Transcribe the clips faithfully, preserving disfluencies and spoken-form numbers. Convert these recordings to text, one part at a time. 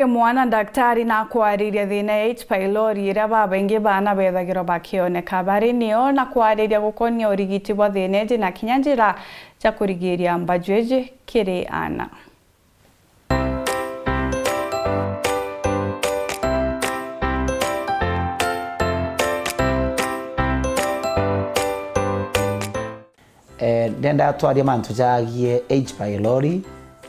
Mwana ndaktari na kwariria thina ya H. pylori iria babaingi baana bethagirwa bakioneka bari nio, na kwariria gukonia urigiti bwa thina iji na kinya njira cia kurigiria mbaju iji kiri aana. Eh, ndenda twarie mantu jagie H. pylori,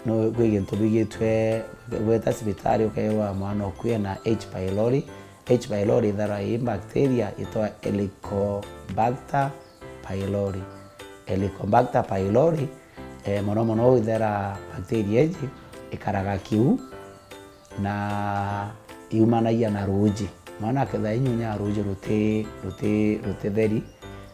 no, kwi gintu bigitwe gweta cibitari ukeewa mwana uku ena H. pylori. H. pylori ithara i bacteria itwa Helicobacter pylori. Helicobacter pylori, eh, mono mono ithera bacteria iji ikaraga kiu, na iumanagia na ruuji. Mwana akethira inyunya ruuji ruti, ruti, ruti theri,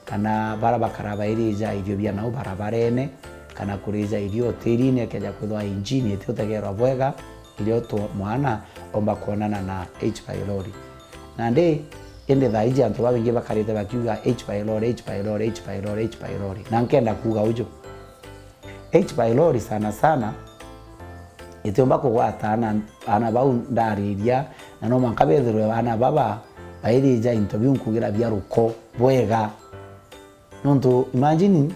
kana bara bakara bairija irio bia nau barabarene, kana kurija irio hotelini, ekeja kwithwa hygiene iti utegerwa bwega, irio tu mwana omba kwonana na H. pylori. Nandi, indi thaa iji antu babaingi bakarite bakiuga H. pylori, H. pylori, H. pylori, H. pylori. Na nkenda kuuga uju. H. pylori sana sana itiumba kugwata aana, aana bau ndariria, na no mwanka bethirwe aana baba bairija into biu nkugira bia ruko bwega. Nontu imagine,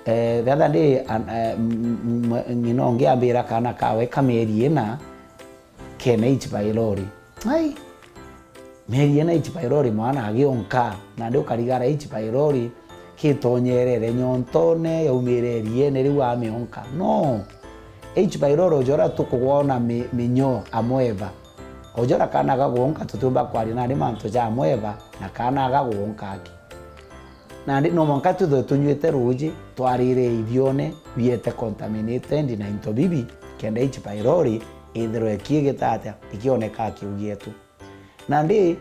eh, the other day, an-, eh, m-, m-, m-, ng'ina ungi ambira kaana kawe ka mieri ina kena H. pylori. Ai, mieri ina H. pylori mwana agionka, nandi ukarigara H. pylori kitonyerere nyontone yaumire eriene riu amionka. No. H. pylori ujora tukugwona mi-, minyo amweva. Ujora kana gagwonka tutiumba kwaria nandi mantu ja amweva na kana gagwonka aki. Nandi no mwanka twithwe tunywite ruuji, twarire irione biete contaminated na into bibi, kenda H. pylori ithirwe ikiigita atia, ikioneka kiu gietu. Nandi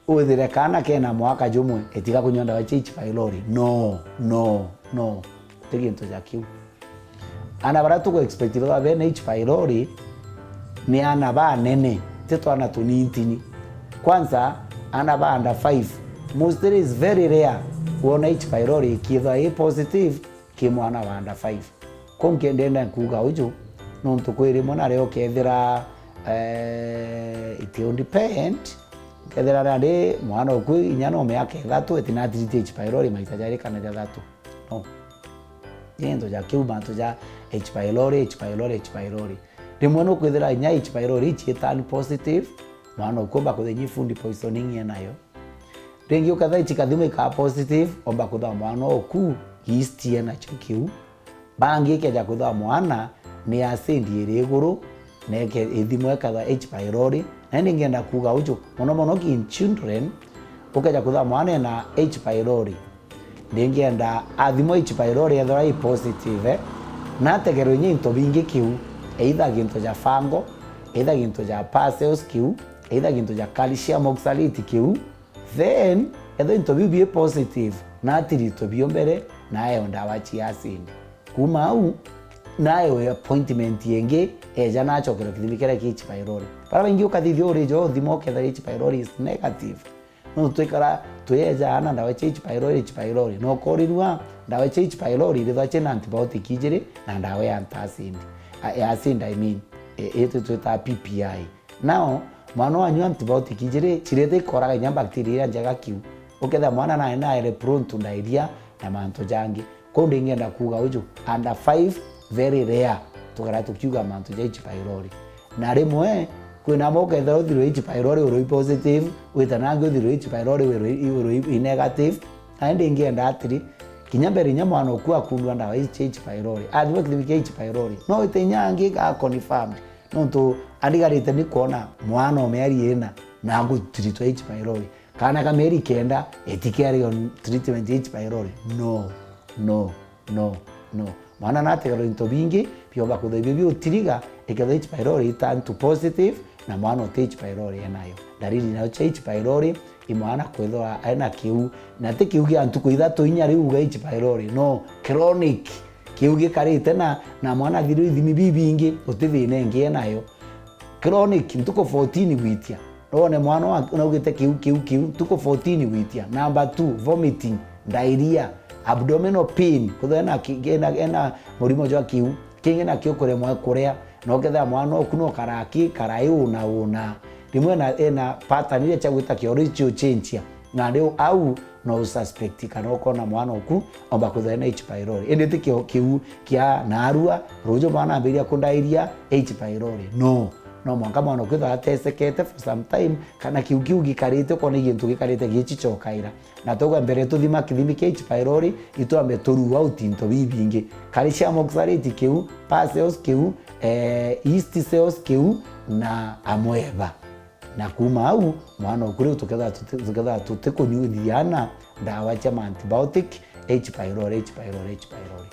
withire kaana kena mwaka jumwe, itiga kunywa ndawa cia H. pylori. No, no, no. Ti gintu ja kiu. Aana baria tuku expect baba bena H. pylori ni aana banene, ti twana tunintini. Kwanza, aana ba under five, mostly is very rare wona H. pylori ikiithwa i positive ki mwana wa under five. Kou nkendenda nkuuga uju, nontu kwi rimwe nario ukethira, eh, it will depend, ukethira nandi mwana uku inya no miaka ithatu, itinatiriti H. pylori maita jairi kana jathatu. No. Gintu ja kiu mantu ja H. pylori, H. pylori, H. pylori. Rimwe nukwithira inya H. pylori ichi i turn positive, mwana uku omba kwithira inya food poisoning enayo. Ringi ukethira ichi kathimo ikaa positive, omba kwithira mwana uku yeast enacho kiu. Bangi ikeja kwithwa mwana ni acid iri iguru, na ike-, ithimo ikethwa H. pylori. Na indi ngienda kuuga uju, mono mono in children, ukeja kwithwa mwana ena H. pylori. Ndingienda athimo H. pylori ethirwa i positive, eh, nategerwe inya into bingi kiu, either gintu ja fungal, either gintu ja pus cells kiu, either gintu ja calcium oxalate kiu, then, ethirwa into biu bi positive, na atirito bio mbere, na aewe ndawa cia acid. Kuuma au, na aewe appointment ingi, eja na acokerwe kithimi kiria ki H. pylori. Baria baingi ukathithia urija uthima ukethira H. pylori is negative. No twikara twieja na ndawa cia H. pylori, H. pylori. Na ukorirua ndawa cia H. pylori irithwa ciina antibiotic ijiri na ndawa ya antacid. A, ya acid, I mean, e, ii twitaga P P I. Now, mwana wanyua antibiotic ijiri, cirite ikoraga inya bacteria iria njega kiu. Ukethira mwana nae naere prone to diarrhea na mantu jangi. Kou ndingienda kuuga uju, under five, very rare, tukara tukiuga mantu ja H. pylori. Na rimwe, kwina amwe ukethira uthirwe H. pylori urui positive, wita nangi uthirwe H. pylori urui, urui i negative. Na indi ndingienda atiri, kinya mbere inya mwana uku akundwa ndawa iji cia H. pylori, athimwa kithimi kia H. pylori, no wite inya angi ga confirmed. Nontu arigarite ni kwona mwana o mieri ina na agutiritwa H. pylori. Kaana ka mieri kenda, itikiari on treatment ya H. pylori. No, no, no, no. Mwana nategerwe into bingi biomba kwithirwa ibio biutiriga, ikethirwa H. pylori i turn to positive, na mwana uti H. pylori enayo. Ndariri nayo cia H. pylori, i mwana kwithirwa ena kiu, na ti kiu gia ntuku ithatu inya riu uga H. pylori, no, chronic. Kiu gikarite na, na mwana athirwe ithimi bibingi, guti thina ingi enayo. Chronic, ntuku fourteen gwitia. Wone mwana wa, naugite kiu, kiu, kiu, ntuku fourteen gwitia. Number two, vomiting, diarrhea, abdominal pain, kwithirwa ena ki-, ena, ena murimo jwa kiu. Kingi nakio kuremwa kuria. Na ukethira mwana oku no karaki, karai una una. Rimwe ena, ena pattern iria cia gwita kioro icio change. Na riu au no ususpect kana ukona mwana oku omba kwithirwa ena H pylori. Indi ti kio kiu kia narua, ruju mwana ambiria kundairia H pylori. No. No mwanka mwana oku ethirwa atesekete for some time, kana kiu kiu gikarite, ukona i gintu gikarite gichichokaira. Na tugwe mbere tuthima kithimi kia H pylori, itwambe tu rule out into bibingi. Calcium oxalate kiu, pus cells kiu, eh, yeast cells kiu, na amoeba. Na kuma au, mwana oku riu tukethirwa tuti-, tukethirwa tutikunyuithia na ndawa cia ma antibiotic, H pylori, H pylori, H pylori.